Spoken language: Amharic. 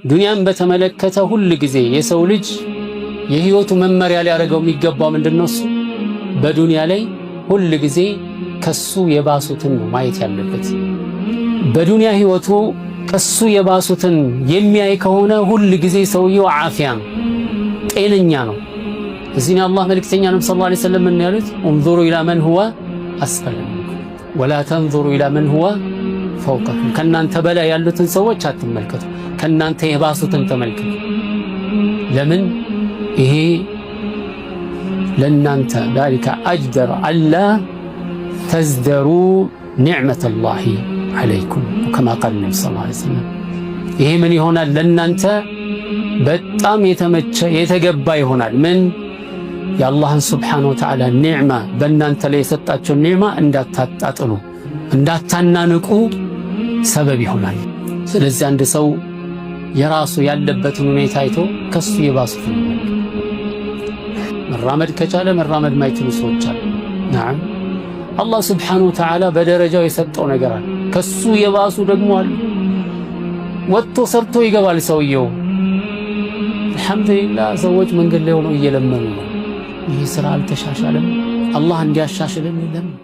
ዱንያን በተመለከተ ሁል ጊዜ የሰው ልጅ የህይወቱ መመሪያ ሊያደርገው የሚገባው ምንድነው? እሱ በዱንያ ላይ ሁል ጊዜ ከሱ የባሱትን ነው ማየት ያለበት። በዱንያ ህይወቱ ከሱ የባሱትን የሚያይ ከሆነ ሁል ጊዜ ሰውየው ዓፊያ ነው፣ ጤነኛ ነው። እዚህ ነው አላህ መልእክተኛ ነብዩ صلى الله عليه وسلم ምን ያሉት? انظروا إلى من هو أسفل منكم ولا تنظروا إلى من هو فوقكم። ከናንተ በላይ ያሉትን ሰዎች አትመልከቱ፣ ከናንተ የባሱትን ተመልከቱ። ለምን ይሄ ለናንተ ذلك أجدر ألا تزدروا نعمة الله عليكم كما قال النبي صلى الله عليه وسلم። ይሄ ምን ይሆናል? ለናንተ በጣም የተመቸ የተገባ ይሆናል። ምን የአላህን سبحانه وتعالى ኒዕማ በእናንተ ላይ የሰጣቸውን ኒዕማ እንዳታጣጥሉ እንዳታናንቁ ሰበብ ይሆናል። ስለዚህ አንድ ሰው የራሱ ያለበትን ሁኔታ አይቶ ከሱ የባሱትን መራመድ ከቻለ መራመድ ማይችሉ ሰዎች አሉ። نعم አላህ سبحانه وتعالى በደረጃው የሰጠው ነገር አለ። ከሱ የባሱ ደግሞ አሉ። ወጥቶ ሰርቶ ይገባል ሰውየው። አልሐምዱሊላህ ሰዎች መንገድ ላይ ሆነው እየለመኑ ነው። ይህ ስራ አልተሻሻለም፣ አላህ እንዲያሻሽልን ለምን